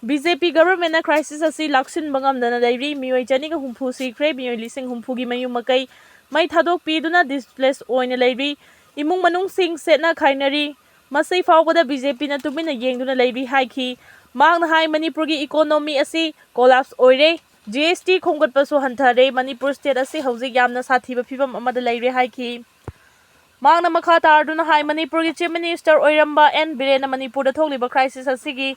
ꯕꯤ ꯖꯦ ꯄꯤ ꯒꯚꯔꯟꯃꯦꯟꯠꯅ ꯀ꯭ꯔꯥꯏꯁꯤꯁ ꯑꯁꯤ ꯂꯥꯛꯁꯤꯟꯕ ꯉꯝꯗꯅ ꯂꯩꯔꯤ꯫ ꯃꯤꯑꯣꯏ ꯆꯅꯤꯒ ꯍꯨꯝꯐꯨ ꯁꯤꯈ꯭ꯔꯦ꯫ ꯃꯤꯑꯣꯏ ꯂꯤꯁꯤꯡ ꯍꯨꯝꯐꯨꯒꯤ ꯃꯌꯨꯝ ꯃꯀꯩ ꯃꯩ ꯊꯥꯗꯣꯛꯄꯤꯗꯨꯅ ꯗꯤꯁꯄ꯭ꯂꯦꯁ ꯑꯣꯏꯅ ꯂꯩꯔꯤ꯫ ꯏꯃꯨꯡ ꯃꯅꯨꯡꯁꯤꯡ ꯁꯦꯠꯅ ꯈꯥꯏꯅꯔꯤ꯫ ꯃꯁꯤ ꯐꯥꯎꯕꯗ ꯕꯤ ꯖꯦ ꯄꯤꯅ ꯇꯨꯃꯤꯟꯅ ꯌꯦꯡꯗꯨꯅ ꯂꯩꯔꯤ ꯍꯥꯏꯈꯤ꯫ ꯃꯍꯥꯛꯅ ꯍꯥꯏ, ꯃꯅꯤꯄꯨꯔꯒꯤ ꯏꯀꯣꯅꯣꯃꯤ ꯑꯁꯤ ꯀꯣꯂꯥꯞꯁ ꯑꯣꯏꯔꯦ꯫ ꯖꯤ ꯑꯦꯁ ꯇꯤ ꯈꯣꯝꯒꯠꯄꯁꯨ ꯍꯟꯊꯔꯦ꯫ ꯃꯅꯤꯄꯨꯔ ꯁ꯭ꯇꯦꯠ ꯑꯁꯤ ꯍꯧꯖꯤꯛ ꯌꯥꯝꯅ ꯁꯥꯊꯤꯕ ꯐꯤꯕꯝ ꯑꯃꯗ ꯂꯩꯔꯦ ꯍꯥꯏꯈꯤ꯫ ꯃꯍꯥꯛꯅ ꯃꯈꯥ ꯇꯥꯔꯗꯨꯅ ꯍꯥꯏ, ꯃꯅꯤꯄꯨꯔꯒꯤ ꯆꯤꯐ ꯃꯤꯅꯤꯁꯇꯔ ꯑꯣꯏꯔꯝꯕ ꯑꯦꯟ ꯕꯤꯔꯦꯟꯅ ꯃꯅꯤꯄꯨꯔꯗ ꯊꯣꯛꯂꯤꯕ ꯀ꯭ꯔꯥꯏꯁꯤꯁ ꯑꯁꯤꯒꯤ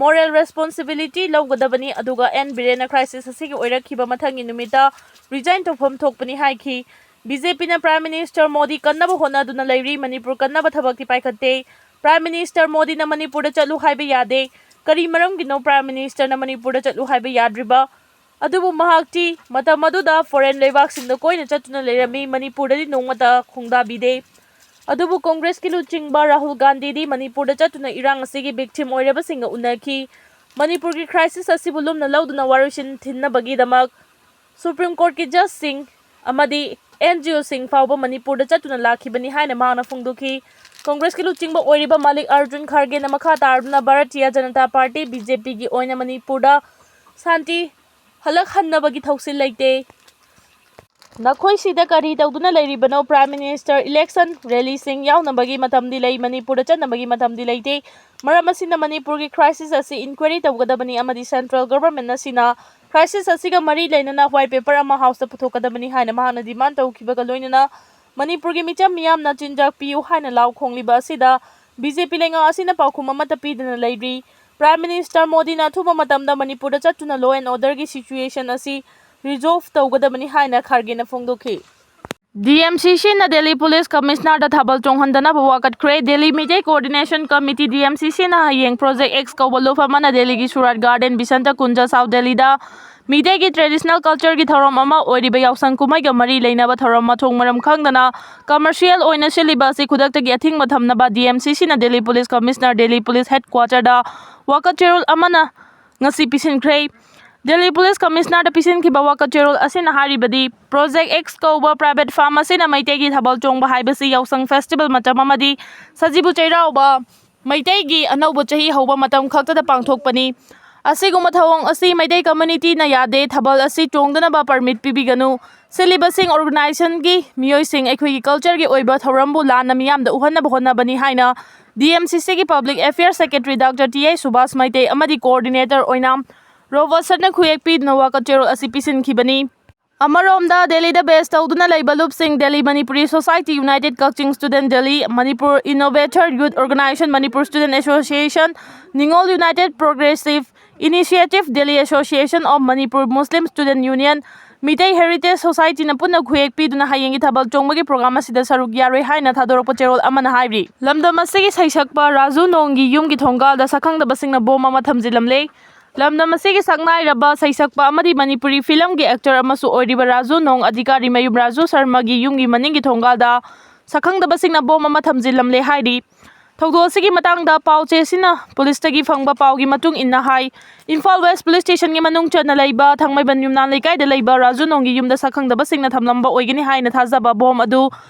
ꯃꯣꯔꯦꯜ ꯔꯦꯁꯄꯣꯟꯁꯤꯕꯤꯂꯤꯇꯤ ꯂꯧꯒꯗꯕꯅꯤ, ꯑꯗꯨꯒ ꯑꯦꯟ ꯕꯤꯔꯦꯟꯅ ꯀ꯭ꯔꯥꯏꯁꯤꯁ ꯑꯁꯤꯒꯤ ꯑꯣꯏꯔꯛꯈꯤꯕ ꯃꯊꯪꯒꯤ ꯅꯨꯃꯤꯠꯇ ꯔꯤꯖꯥꯏꯟ ꯇꯧꯐꯝ ꯊꯣꯛꯄꯅꯤ ꯍꯥꯏꯈꯤ꯫ ꯕꯤ ꯖꯦ ꯄꯤꯅ ꯄ꯭ꯔꯥꯏꯝ ꯃꯤꯅꯤꯁꯇꯔ ꯃꯣꯗꯤ ꯀꯟꯅꯕ ꯍꯣꯠꯅꯗꯨꯅ ꯂꯩꯔꯤ꯫ ꯃꯅꯤꯄꯨꯔ ꯀꯟꯅꯕ ꯊꯕꯛꯇꯤ ꯄꯥꯏꯈꯠꯇꯦ꯫ ꯄ꯭ꯔꯥꯏꯝ ꯃꯤꯅꯤꯁꯇꯔ ꯃꯣꯗꯤꯅ ꯃꯅꯤꯄꯨꯔꯗ ꯆꯠꯂꯨ ꯍꯥꯏꯕ ꯌꯥꯗꯦ꯫ ꯀꯔꯤ ꯃꯔꯝꯒꯤꯅꯣ ꯄ꯭ꯔꯥꯏꯝ ꯃꯤꯅꯤꯁꯇꯔꯅ ꯃꯅꯤꯄꯨꯔꯗ ꯆꯠꯂꯨ ꯍꯥꯏꯕ ꯌꯥꯗ꯭ꯔꯤꯕ? ꯑꯗꯨꯕꯨ ꯃꯍꯥꯛꯇꯤ ꯃꯇꯝ ꯑꯗꯨꯗ ꯐꯣꯔꯦꯟ ꯂꯩꯕꯥꯛꯁꯤꯡꯗ ꯀꯣꯏꯅ ꯆꯠꯇꯨꯅ ꯂꯩꯔꯝꯃꯤ, ꯃꯅꯤꯄꯨꯔꯗꯗꯤ ꯅꯣꯡꯃꯇ ꯈꯣꯡꯗꯥꯕꯤꯗꯦ꯫ ꯑꯗꯨꯕꯨ ꯀꯣꯡꯒ꯭ꯔꯦꯁꯀꯤ ꯂꯨꯆꯤꯡꯕ ꯔꯥꯍꯨꯜ ꯒꯥꯟꯙꯤꯗꯤ ꯃꯅꯤꯄꯨꯔꯗ ꯆꯠꯇꯨꯅ ꯏꯔꯥꯡ ꯑꯁꯤꯒꯤ ꯚꯤꯛꯇꯤꯝ ꯑꯣꯏꯔꯕꯁꯤꯡꯒ ꯎꯅꯈꯤ꯫ ꯃꯅꯤꯄꯨꯔꯒꯤ ꯀ꯭ꯔꯥꯏꯁꯤꯁ ꯑꯁꯤꯕꯨ ꯂꯨꯝꯅ ꯂꯧꯗꯨꯅ ꯋꯥꯔꯣꯏꯁꯤꯟ ꯊꯤꯟꯅꯕꯒꯤꯗꯃꯛ ꯁꯨꯄ꯭ꯔꯤꯝ ꯀꯣꯔꯠꯀꯤ ꯖꯖꯁꯤꯡ ꯑꯃꯗꯤ ꯑꯦꯟ ꯖꯤ ꯑꯣꯁꯤꯡ ꯐꯥꯎꯕ ꯃꯅꯤꯄꯨꯔꯗ ꯆꯠꯇꯨꯅ ꯂꯥꯛꯈꯤꯕꯅꯤ ꯍꯥꯏꯅ ꯃꯍꯥꯛꯅ ꯐꯣꯡꯗꯣꯛꯈꯤ꯫ ꯀꯣꯡꯒ꯭ꯔꯦꯁꯀꯤ ꯂꯨꯆꯤꯡꯕ ꯑꯣꯏꯔꯤꯕ ꯃꯥꯂꯤꯛ ꯑꯥꯔꯖꯨꯟ ꯈꯥꯔꯒꯦꯅ ꯃꯈꯥ ꯇꯥꯔꯗꯨꯅ Bharatiya Janata party, B J ꯄꯤꯒꯤ ꯑꯣꯏꯅ ꯃꯅꯤꯄꯨꯔꯗ ꯁꯥꯟꯇꯤ ꯍꯜꯂꯛꯍꯟꯅꯕꯒꯤ ꯊꯧꯁꯤꯜ ꯂꯩꯇꯦ꯫ ꯅꯈꯣꯏ ꯁꯤꯗ ꯀꯔꯤ ꯇꯧꯗꯨꯅ ꯂꯩꯔꯤꯕꯅꯣ? Prime Minister election rallyꯁꯤꯡ ꯌꯥꯎꯅꯕꯒꯤ ꯃꯇꯝꯗꯤ ꯂꯩ, ꯃꯅꯤꯄꯨꯔꯗ ꯆꯠꯅꯕꯒꯤ ꯃꯇꯝꯗꯤ ꯂꯩꯇꯦ꯫ ꯃꯔꯝ ꯑꯁꯤꯅ ꯃꯅꯤꯄꯨꯔꯒꯤ crisis ꯑꯁꯤ inquiry ꯇꯧꯒꯗꯕꯅꯤ ꯑꯃꯗꯤ central government ꯑꯁꯤꯅ crisis ꯑꯁꯤꯒ ꯃꯔꯤ ꯂꯩꯅꯅ white paper ꯑꯃ Houseꯇ ꯄꯨꯊꯣꯛꯀꯗꯕꯅꯤ ꯍꯥꯏꯅ ꯃꯍꯥꯛꯅ demand ꯇꯧꯈꯤꯕꯒ ꯂꯣꯏꯅꯅ ꯃꯅꯤꯄꯨꯔꯒꯤ ꯃꯤꯆꯝ ꯃꯤꯌꯥꯝꯅ ꯆꯤꯟꯖꯥꯛ ꯄꯤꯌꯨ ꯍꯥꯏꯅ ꯂꯥꯎ ꯈꯣꯡꯂꯤꯕ ꯑꯁꯤꯗ ꯕꯤ ꯖꯦ ꯄꯤ ꯂꯩꯉꯥꯛ ꯑꯁꯤꯅ ꯄꯥꯎꯈꯨꯝ ꯑꯃꯠꯇ ꯄꯤꯗꯅ ꯂꯩꯔꯤ꯫ Prime Minister ꯃꯣꯗꯤꯅ ꯑꯊꯨꯕ ꯃꯇꯝꯗ ꯃꯅꯤꯄꯨꯔꯗ ꯆꯠꯇꯨꯅ law and orderꯒꯤ situation ꯑꯁꯤ resolve ꯇꯧꯒꯗꯕꯅꯤ ꯍꯥꯏꯅ ꯈꯥꯔꯒꯦꯅ ꯐꯣꯡꯗꯣꯛꯈꯤ꯫ ꯗꯤ ꯑꯦꯝ ꯁꯤ ꯁꯤꯅ ꯗꯦꯜꯂꯤ ꯄꯨꯂꯤꯁ ꯀꯃꯤꯁꯅꯔꯗ ꯊꯥꯕꯜ ꯆꯣꯡꯍꯟꯗꯅꯕ ꯋꯥꯀꯠꯈ꯭ꯔꯦ꯫ Delhi Meitei Coordination Committee, D M C ꯁꯤꯅ ꯍꯌꯦꯡ Project X ꯀꯧꯕ ꯂꯨꯞ ꯑꯃꯅ ꯗꯦꯜꯂꯤꯒꯤ ꯁꯨꯔꯥꯠ ꯒꯥꯔꯗꯦꯟ, ꯕꯤꯁꯟꯇ ꯀꯨꯟꯖ, ꯁꯥꯎꯠ ꯗꯦꯜꯂꯤꯗ ꯃꯤꯇꯩꯒꯤ traditional cultureꯒꯤ ꯊꯧꯔꯝ ꯑꯃ ꯑꯣꯏꯔꯤꯕ ꯌꯥꯎꯁꯪ ꯀꯨꯝꯍꯩꯒ ꯃꯔꯤ ꯂꯩꯅꯕ ꯊꯧꯔꯝ ꯃꯊꯣꯡ ꯃꯔꯝ ꯈꯪꯗꯅ commercial ꯑꯣꯏꯅ ꯁꯤꯜꯂꯤꯕ ꯑꯁꯤ ꯈꯨꯗꯛꯇꯒꯤ ꯑꯊꯤꯡꯕ ꯊꯝꯅꯕ ꯗꯤ ꯑꯦꯝ ꯁꯤ ꯁꯤꯅ Delhi police commissioner, Delhi police headquarterꯗ ꯋꯥꯀꯠ ꯆꯦꯔꯣꯜ ꯑꯃꯅ ꯉꯁꯤ ꯄꯤꯁꯤꯟꯈ꯭ꯔꯦ꯫ ꯗꯦꯜꯂꯤ ꯄꯨꯂꯤꯁ ꯀꯃꯤꯁꯅꯔꯗ ꯄꯤꯁꯤꯟꯈꯤꯕ ꯋꯥꯀꯠ ꯆꯦꯔꯣꯜ ꯑꯁꯤꯅ ꯍꯥꯏꯔꯤꯕꯗꯤ, Project X ꯀꯧꯕ private firm ꯑꯁꯤꯅ ꯃꯩꯇꯩꯒꯤ ꯊꯥꯕꯜ ꯆꯣꯡꯕ ꯍꯥꯏꯕꯁꯤ ꯌꯥꯎꯁꯪ festival ꯃꯇꯝ ꯑꯃꯗꯤ ꯁꯖꯤꯕꯨ ꯆꯩꯔꯥꯎꯕ, ꯃꯩꯇꯩꯒꯤ ꯑꯅꯧꯕ ꯆꯍꯤ ꯍꯧꯕ ꯃꯇꯝ ꯈꯛꯇꯗ ꯄꯥꯡꯊꯣꯛꯄꯅꯤ꯫ ꯑꯁꯤꯒꯨꯝꯕ ꯊꯧꯑꯣꯡ ꯑꯁꯤ ꯃꯩꯇꯩ communityꯅ ꯌꯥꯗꯦ꯫ ꯊꯥꯕꯜ ꯑꯁꯤ ꯆꯣꯡꯗꯅꯕ permit ꯄꯤꯕꯤꯒꯅꯨ꯫ ꯁꯤꯜꯂꯤꯕꯁꯤꯡ organizationꯒꯤ ꯃꯤꯑꯣꯏꯁꯤꯡ ꯑꯩꯈꯣꯏꯒꯤ cultureꯒꯤ ꯑꯣꯏꯕ ꯊꯧꯔꯝꯕꯨ ꯂꯥꯟꯅ ꯃꯤꯌꯥꯝꯗ ꯎꯍꯟꯅꯕ ꯍꯣꯠꯅꯕꯅꯤ ꯍꯥꯏꯅ ꯗꯤ ꯑꯦꯝ ꯁꯤ ꯁꯤꯒꯤ Public Affairs Secretary Doctor T I ꯁꯨꯕꯥꯁ ꯃꯩꯇꯩ ꯑꯃꯗꯤ coordinator ꯑꯣꯏꯅ ꯔꯣꯕꯔꯠꯁꯟꯅ ꯈꯨꯌꯦꯛ ꯄꯤꯗꯨꯅ ꯋꯥꯀꯠ ꯆꯦꯔꯣꯜ ꯑꯁꯤ ꯄꯤꯁꯤꯟꯈꯤꯕꯅꯤ꯫ ꯑꯃꯔꯣꯝꯗ, ꯗꯦꯜꯂꯤꯗ base ꯇꯧꯗꯨꯅ ꯂꯩꯕ ꯂꯨꯞꯁꯤꯡ, Delhi Manipuri Society, United Kakching Student Delhi, Manipur Innovator Youth Organization, Manipur Student Association, Ningol United Progressive Initiative, Delhi Association of Manipur Muslim Student Union, Meitei Heritage Societyꯅ ꯄꯨꯟꯅ ꯈꯨꯌꯦꯛ ꯄꯤꯗꯨꯅ ꯍꯌꯦꯡꯒꯤ ꯊꯥꯕꯜ ꯆꯣꯡꯕꯒꯤ program ꯑꯁꯤꯗ ꯁꯔꯨꯛ ꯌꯥꯔꯣꯏ ꯍꯥꯏꯅ ꯊꯥꯗꯣꯔꯛꯄ ꯆꯦꯔꯣꯜ ꯑꯃꯅ ꯍꯥꯏꯔꯤ꯫ ꯂꯝꯗꯝ ꯑꯁꯤꯒꯤ ꯁꯩꯁꯛꯄ ꯔꯥꯖꯨ ꯅꯣꯡꯒꯤ ꯌꯨꯝꯒꯤ ꯊꯣꯡꯒꯥꯜꯗ ꯁꯛꯈꯪꯗꯕꯁꯤꯡꯅ ꯕꯣꯝ ꯑꯃ ꯊꯝꯖꯤꯜꯂꯝꯂꯦ꯫ ꯂꯝꯗꯝ ꯑꯁꯤꯒꯤ ꯁꯛꯅꯥꯏꯔꯕ ꯁꯩꯁꯛꯄ ꯑꯃꯗꯤ ꯃꯅꯤꯄꯨꯔꯤ ꯐꯤꯂꯝꯒꯤ actor ꯑꯃꯁꯨ ꯑꯣꯏꯔꯤꯕ ꯔꯥꯖꯨ ꯅꯣꯡ ꯑꯗꯤꯀꯥꯔꯤ ꯃꯌꯨꯝ ꯔꯥꯖꯨ ꯁꯔꯃꯒꯤ ꯌꯨꯝꯒꯤ ꯃꯅꯤꯡꯒꯤ ꯊꯣꯡꯒꯥꯜꯗ ꯁꯛꯈꯪꯗꯕꯁꯤꯡꯅ ꯕꯣꯝ ꯑꯃ ꯊꯝꯖꯤꯜꯂꯝꯂꯦ ꯍꯥꯏꯔꯤ꯫ ꯊꯧꯗꯣꯛ ꯑꯁꯤꯒꯤ ꯃꯇꯥꯡꯗ ꯄꯥꯎ ꯆꯦꯁꯤꯅ ꯄꯨꯂꯤꯁꯇꯒꯤ ꯐꯪꯕ ꯄꯥꯎꯒꯤ ꯃꯇꯨꯡ ꯏꯟꯅ ꯍꯥꯏ, ꯏꯝꯐꯥꯜ ꯋꯦꯁ ꯄꯨꯂꯤꯁ ꯁ꯭ꯇꯦꯁꯟꯒꯤ ꯃꯅꯨꯡ ꯆꯟꯅ ꯂꯩꯕ ꯊꯥꯡꯃꯩꯕꯟ ꯌꯨꯝꯅꯥꯝ ꯂꯩꯀꯥꯏꯗ ꯂꯩꯕ ꯔꯥꯖꯨ ꯅꯣꯡꯒꯤ ꯌꯨꯝꯗ ꯁꯛꯈꯪꯗꯕꯁꯤꯡꯅ ꯊꯝꯂꯝꯕ ꯑꯣꯏꯒꯅꯤ ꯍꯥꯏꯅ ꯊꯥꯖꯕ ꯕꯣꯝ ꯑꯗꯨ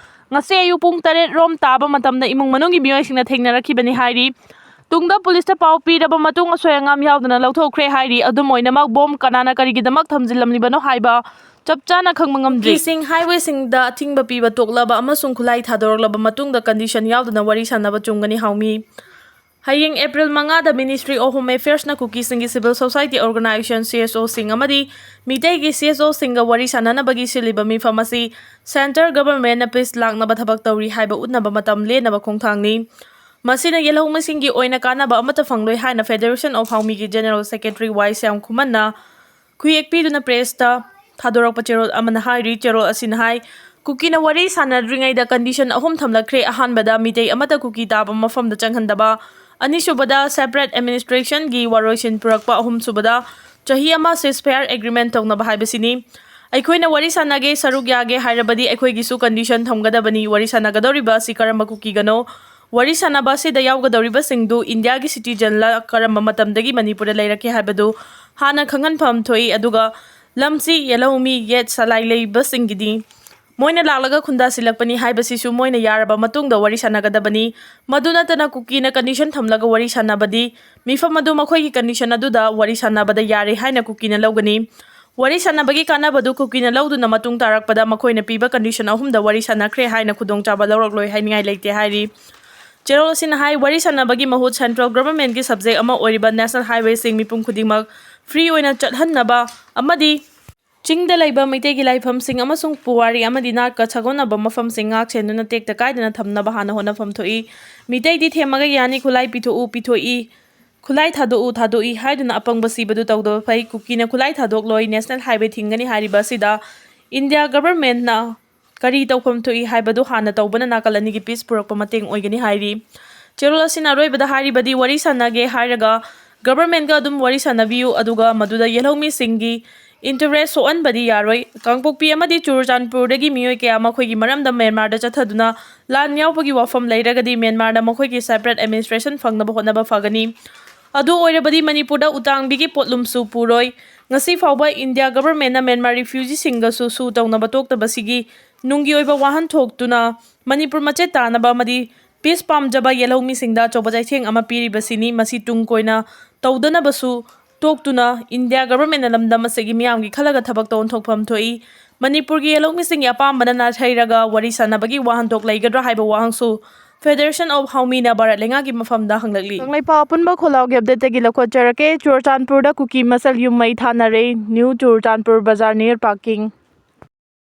ꯉꯁꯤ ꯑꯌꯨꯛ ꯄꯨꯡ ꯇꯔꯦꯠ ꯔꯣꯝ ꯇꯥꯕ ꯃꯇꯝꯗ ꯏꯃꯨꯡ ꯃꯅꯨꯡꯒꯤ ꯃꯤꯑꯣꯏꯁꯤꯡꯅ ꯊꯦꯡꯅꯔꯛꯈꯤꯕꯅꯤ ꯍꯥꯏꯔꯤ꯫ ꯇꯨꯡꯗ ꯄꯨꯂꯤꯁꯇ ꯄꯥꯎ ꯄꯤꯔꯕ ꯃꯇꯨꯡ ꯑꯁꯣꯏ ꯑꯉꯥꯝ ꯌꯥꯎꯗꯅ ꯂꯧꯊꯣꯛꯈ꯭ꯔꯦ ꯍꯥꯏꯔꯤ꯫ ꯑꯗꯨꯝ ꯑꯣꯏꯅꯃꯛ ꯕꯣꯝ ꯀꯅꯥꯅ ꯀꯔꯤꯒꯤꯗꯃꯛ ꯊꯝꯖꯤꯜꯂꯝꯂꯤꯕꯅꯣ ꯍꯥꯏꯕ ꯆꯞ ꯆꯥꯅ ꯈꯪꯕ ꯉꯝꯗ꯭ꯔꯤ꯫ ꯀꯨꯀꯤꯁꯤꯡ ꯍꯥꯏꯋꯦꯁꯤꯡꯗ ꯑꯊꯤꯡꯕ ꯄꯤꯕ ꯇꯣꯛꯂꯕ ꯑꯃꯁꯨꯡ ꯈꯨꯠꯂꯥꯏ ꯊꯥꯗꯣꯔꯛꯂꯕ ꯃꯇꯨꯡꯗ ꯀꯟꯗꯤꯁꯟ ꯌꯥꯎꯗꯅ ꯋꯥꯔꯤ ꯁꯥꯟꯅꯕ ꯆꯨꯝꯒꯅꯤ ꯍꯥꯎꯃꯤ꯫ ꯍꯌꯦꯡ ꯑꯦꯄ꯭ꯔꯤꯜ ꯃꯉꯥꯗ Ministry of Home Affairsꯅ ꯀꯨꯀꯤꯁꯤꯡꯒꯤ civil society organization, CSOꯁꯤꯡ ꯑꯃꯗꯤ ꯃꯤꯇꯩꯒꯤ CSOꯁꯤꯡꯒ ꯋꯥꯔꯤ ꯁꯥꯟꯅꯅꯕꯒꯤ ꯁꯤꯜꯂꯤꯕ ꯃꯤꯐꯝ ꯑꯁꯤ centre governmentꯅ peace ꯂꯥꯛꯅꯕ ꯊꯕꯛ ꯇꯧꯔꯤ ꯍꯥꯏꯕ ꯎꯠꯅꯕ ꯃꯇꯝ ꯂꯦꯟꯅꯕ ꯈꯣꯡꯊꯥꯡꯅꯤ꯫ ꯃꯁꯤꯅ ꯌꯦꯜꯍꯧꯃꯤꯁꯤꯡꯒꯤ ꯑꯣꯏꯅ ꯀꯥꯟꯅꯕ ꯑꯃꯠꯇ ꯐꯪꯂꯣꯏ ꯍꯥꯏꯅ Federation of Haomiꯒꯤ General Secretary ꯋꯥꯏ ꯁ꯭ꯌꯥꯝ ꯈꯨꯃꯟꯅ ꯈꯨꯌꯦꯛ ꯄꯤꯗꯨꯅ pressꯇ ꯊꯥꯗꯣꯔꯛꯄ ꯆꯦꯔꯣꯜ ꯑꯃꯅ ꯍꯥꯏꯔꯤ꯫ ꯆꯦꯔꯣꯜ ꯑꯁꯤꯅ ꯍꯥꯏ, ꯀꯨꯀꯤꯅ ꯋꯥꯔꯤ ꯁꯥꯟꯅꯗ꯭ꯔꯤꯉꯩꯗ condition ꯑꯍꯨꯝ ꯊꯝꯂꯛꯈ꯭ꯔꯦ꯫ ꯑꯍꯥꯟꯕꯗ, ꯃꯤꯇꯩ ꯑꯃꯠꯇ ꯀꯨꯀꯤ ꯇꯥꯕ ꯃꯐꯝꯗ ꯆꯪꯍꯟꯗꯕ, ꯑꯅꯤꯁꯨꯕꯗ, separate administrationꯒꯤ ꯋꯥꯔꯣꯏꯁꯤꯟ ꯄꯨꯔꯛꯄ, ꯑꯍꯨꯝꯁꯨꯕꯗ, ꯆꯍꯤ ꯑꯃ ceasefire agreement ꯇꯧꯅꯕ ꯍꯥꯏꯕꯁꯤꯅꯤ꯫ ꯑꯩꯈꯣꯏꯅ ꯋꯥꯔꯤ ꯁꯥꯟꯅꯒꯦ, ꯁꯔꯨꯛ ꯌꯥꯒꯦ ꯍꯥꯏꯔꯕꯗꯤ ꯑꯩꯈꯣꯏꯒꯤꯁꯨ condition ꯊꯝꯒꯗꯕꯅꯤ꯫ ꯋꯥꯔꯤ ꯁꯥꯟꯅꯒꯗꯧꯔꯤꯕ ꯑꯁꯤ ꯀꯔꯝꯕ ꯀꯨꯀꯤꯒꯅꯣ? ꯋꯥꯔꯤ ꯁꯥꯟꯅꯕ ꯑꯁꯤꯗ ꯌꯥꯎꯒꯗꯧꯔꯤꯕꯁꯤꯡꯗꯨ ꯏꯟꯗꯤꯌꯥꯒꯤ citizenꯂ, ꯀꯔꯝꯕ ꯃꯇꯝꯗꯒꯤ ꯃꯅꯤꯄꯨꯔꯗ ꯂꯩꯔꯛꯀꯦ ꯍꯥꯏꯕꯗꯨ ꯍꯥꯟꯅ ꯈꯪꯍꯟꯐꯝ ꯊꯣꯛꯏ꯫ ꯑꯗꯨꯒ ꯂꯝꯆꯤ, ꯌꯦꯜꯍꯧꯃꯤ, ꯌꯦꯠ ꯁꯂꯥꯏ ꯂꯩꯕꯁꯤꯡꯒꯤꯗꯤ ꯃꯣꯏꯅ ꯂꯥꯛꯂꯒ ꯈꯨꯟꯗꯥꯁꯤꯜꯂꯛꯄꯅꯤ ꯍꯥꯏꯕꯁꯤꯁꯨ ꯃꯣꯏꯅ ꯌꯥꯔꯕ ꯃꯇꯨꯡꯗ ꯋꯥꯔꯤ ꯁꯥꯟꯅꯒꯗꯕꯅꯤ꯫ ꯃꯗꯨ ꯅꯠꯇꯅ ꯀꯨꯀꯤꯅ condition ꯊꯝꯂꯒ ꯋꯥꯔꯤ ꯁꯥꯟꯅꯕꯗꯤ ꯃꯤꯐꯝ ꯑꯗꯨ ꯃꯈꯣꯏꯒꯤ condition ꯑꯗꯨꯗ ꯋꯥꯔꯤ ꯁꯥꯟꯅꯕꯗ ꯌꯥꯔꯦ ꯍꯥꯏꯅ ꯀꯨꯀꯤꯅ ꯂꯧꯒꯅꯤ꯫ ꯋꯥꯔꯤ ꯁꯥꯟꯅꯕꯒꯤ ꯀꯥꯟꯅꯕꯗꯨ ꯀꯨꯀꯤꯅ ꯂꯧꯗꯨꯅ ꯃꯇꯨꯡ ꯇꯥꯔꯛꯄꯗ ꯃꯈꯣꯏꯅ ꯄꯤꯕ condition ꯑꯍꯨꯝꯗ ꯋꯥꯔꯤ ꯁꯥꯟꯅꯈ꯭ꯔꯦ ꯍꯥꯏꯅ ꯈꯨꯗꯣꯡꯆꯥꯕ ꯂꯧꯔꯛꯂꯣꯏ ꯍꯥꯏꯅꯤꯡꯉꯥꯏ ꯂꯩꯇꯦ ꯍꯥꯏꯔꯤ꯫ ꯆꯦꯔꯣꯜ ꯑꯁꯤꯅ ꯍꯥꯏ, ꯋꯥꯔꯤ ꯁꯥꯟꯅꯕꯒꯤ ꯃꯍꯨꯠ central governmentꯀꯤ subject ꯑꯃ ꯑꯣꯏꯔꯤꯕ national highwayꯁꯤꯡ ꯃꯤꯄꯨꯝ ꯈꯨꯗꯤꯡꯃꯛ free ꯑꯣꯏꯅ ꯆꯠꯍꯟꯅꯕ ꯑꯃꯗꯤ ꯆꯤꯡꯗ ꯂꯩꯕ ꯃꯩꯇꯩꯒꯤ ꯂꯥꯏꯐꯝꯁꯤꯡ ꯑꯃꯁꯨꯡ ꯄꯨꯋꯥꯔꯤ ꯑꯃꯗꯤ ꯅꯥꯠꯀ ꯁꯥꯒꯣꯟꯅꯕ ꯃꯐꯝꯁꯤꯡ ꯉꯥꯛ ꯁꯦꯟꯗꯨꯅ ꯇꯦꯛꯇ ꯀꯥꯏꯗꯅ ꯊꯝꯅꯕ ꯍꯥꯟꯅ ꯍꯣꯠꯅꯐꯝ ꯊꯣꯛꯏ꯫ ꯃꯤꯇꯩꯗꯤ ꯊꯦꯝꯃꯒ ꯌꯥꯅꯤ, ꯈꯨꯠꯂꯥꯏ ꯄꯤꯊꯣꯛꯎ, ꯄꯤꯊꯣꯛꯏ, ꯈꯨꯠꯂꯥꯏ ꯊꯥꯗꯣꯛꯎ, ꯊꯥꯗꯣꯛꯏ ꯍꯥꯏꯗꯨꯅ ꯑꯄꯪꯕ ꯁꯤꯕꯗꯨ ꯇꯧꯗꯕ ꯐꯩ꯫ ꯀꯨꯀꯤꯅ ꯈꯨꯠꯂꯥꯏ ꯊꯥꯗꯣꯛꯂꯣꯏ, national highway ꯊꯤꯡꯒꯅꯤ ꯍꯥꯏꯔꯤꯕ ꯑꯁꯤꯗ India governmentꯅ ꯀꯔꯤ ꯇꯧꯐꯝ ꯊꯣꯛꯏ ꯍꯥꯏꯕꯗꯨ ꯍꯥꯟꯅ ꯇꯧꯕꯅ ꯅꯥꯀꯜ ꯑꯅꯤꯒꯤ peace ꯄꯨꯔꯛꯄ ꯃꯇꯦꯡ ꯑꯣꯏꯒꯅꯤ ꯍꯥꯏꯔꯤ꯫ ꯆꯦꯔꯣꯜ ꯑꯁꯤꯅ ꯑꯔꯣꯏꯕꯗ ꯍꯥꯏꯔꯤꯕꯗꯤ, ꯋꯥꯔꯤ ꯁꯥꯟꯅꯒꯦ ꯍꯥꯏꯔꯒ governmentꯀ ꯑꯗꯨꯝ ꯋꯥꯔꯤ ꯁꯥꯟꯅꯕꯤꯌꯨ, ꯑꯗꯨꯒ ꯃꯗꯨꯗ ꯌꯦꯜꯍꯧꯃꯤꯁꯤꯡꯒꯤ ꯏꯟꯇꯔꯦꯁ ꯁꯣꯛꯍꯟꯕꯗꯤ ꯌꯥꯔꯣꯏ꯫ ꯀꯥꯡꯄꯣꯛꯄꯤ ꯑꯃꯗꯤ ꯆꯨꯔꯆꯥꯟꯄꯨꯔꯗꯒꯤ ꯃꯤꯑꯣꯏ ꯀꯌꯥ ꯃꯈꯣꯏꯒꯤ ꯃꯔꯝꯗ ꯃ꯭ꯌꯥꯟꯃꯥꯔꯗ ꯆꯠꯊꯗꯨꯅ ꯂꯥꯟ ꯌꯥꯎꯕꯒꯤ ꯋꯥꯐꯝ ꯂꯩꯔꯒꯗꯤ ꯃ꯭ꯌꯥꯟꯃꯥꯔꯅ ꯃꯈꯣꯏꯒꯤ separate administration ꯐꯪꯅꯕ ꯍꯣꯠꯅꯕ ꯐꯒꯅꯤ꯫ ꯑꯗꯨ ꯑꯣꯏꯔꯕꯗꯤ ꯃꯅꯤꯄꯨꯔꯗ ꯎꯇꯥꯡꯕꯤꯒꯤ ꯄꯣꯠꯂꯨꯝꯁꯨ ꯄꯨꯔꯣꯏ꯫ ꯉꯁꯤ ꯐꯥꯎꯕ ꯏꯟꯗꯤꯌꯥ ꯒꯚꯔꯟꯃꯦꯟꯠꯅ ꯃ꯭ꯌꯥꯟꯃꯥꯔ ꯔꯤꯐ꯭ꯌꯨꯖꯤꯁꯤꯡꯒꯁꯨ ꯁꯨ ꯇꯧꯅꯕ ꯇꯣꯛꯇꯕꯁꯤꯒꯤ ꯅꯨꯡꯒꯤ ꯑꯣꯏꯕ ꯋꯥꯍꯟ ꯊꯣꯛꯇꯨꯅ ꯃꯅꯤꯄꯨꯔ ꯃꯆꯦꯠ ꯇꯥꯅꯕ ꯑꯃꯗꯤ ꯄꯤꯁ ꯄꯥꯝꯖꯕ ꯌꯦꯜꯍꯧꯃꯤꯁꯤꯡꯗ ꯑꯆꯧꯕ ꯆꯩꯊꯦꯡ ꯑꯃ ꯄꯤꯔꯤꯕꯁꯤꯅꯤ꯫ ꯃꯁꯤ ꯇꯨꯡ ꯀꯣꯏꯅ ꯇꯧꯗꯅꯕꯁꯨ ꯇꯣꯛꯇꯨꯅ ꯏꯟꯗꯤꯌꯥ ꯒꯚꯔꯟꯃꯦꯟꯠꯅ ꯂꯝꯗꯝ ꯑꯁꯤꯒꯤ ꯃꯤꯌꯥꯝꯒꯤ ꯈꯜꯂꯒ ꯊꯕꯛꯇ ꯑꯣꯟꯊꯣꯛꯐꯝ ꯊꯣꯛꯏ꯫ ꯃꯅꯤꯄꯨꯔꯒꯤ ꯌꯦꯜꯍꯧꯃꯤꯁꯤꯡꯒꯤ ꯑꯄꯥꯝꯕꯅ ꯅꯥꯊꯩꯔꯒ ꯋꯥꯔꯤ ꯁꯥꯟꯅꯕꯒꯤ ꯋꯥꯍꯟꯊꯣꯛ ꯂꯩꯒꯗ꯭ꯔꯥ ꯍꯥꯏꯕ ꯋꯥꯍꯪꯁꯨ Federation of Haomina ꯚꯥꯔꯠ ꯂꯩꯉꯥꯛꯀꯤ ꯃꯐꯝꯗ ꯍꯪꯂꯛꯂꯤ꯫ ꯀꯪꯂꯩꯄꯥꯛ ꯑꯄꯨꯟꯕ ꯈꯣꯜꯂꯥꯎꯒꯤ ꯑꯞꯗꯦꯠꯇꯒꯤ ꯂꯧꯈꯠꯆꯔꯛꯀꯦ꯫ ꯆꯨꯔꯆꯥꯟꯄꯨꯔꯗ ꯀꯨꯀꯤ ꯃꯁꯦꯜ ꯌꯨꯝ ꯃꯩ ꯊꯥꯅꯔꯦ꯫ ꯅ꯭ꯌꯨ ꯆꯨꯔꯆꯥꯟꯄꯨꯔ ꯕꯖꯥꯔ near parking꯫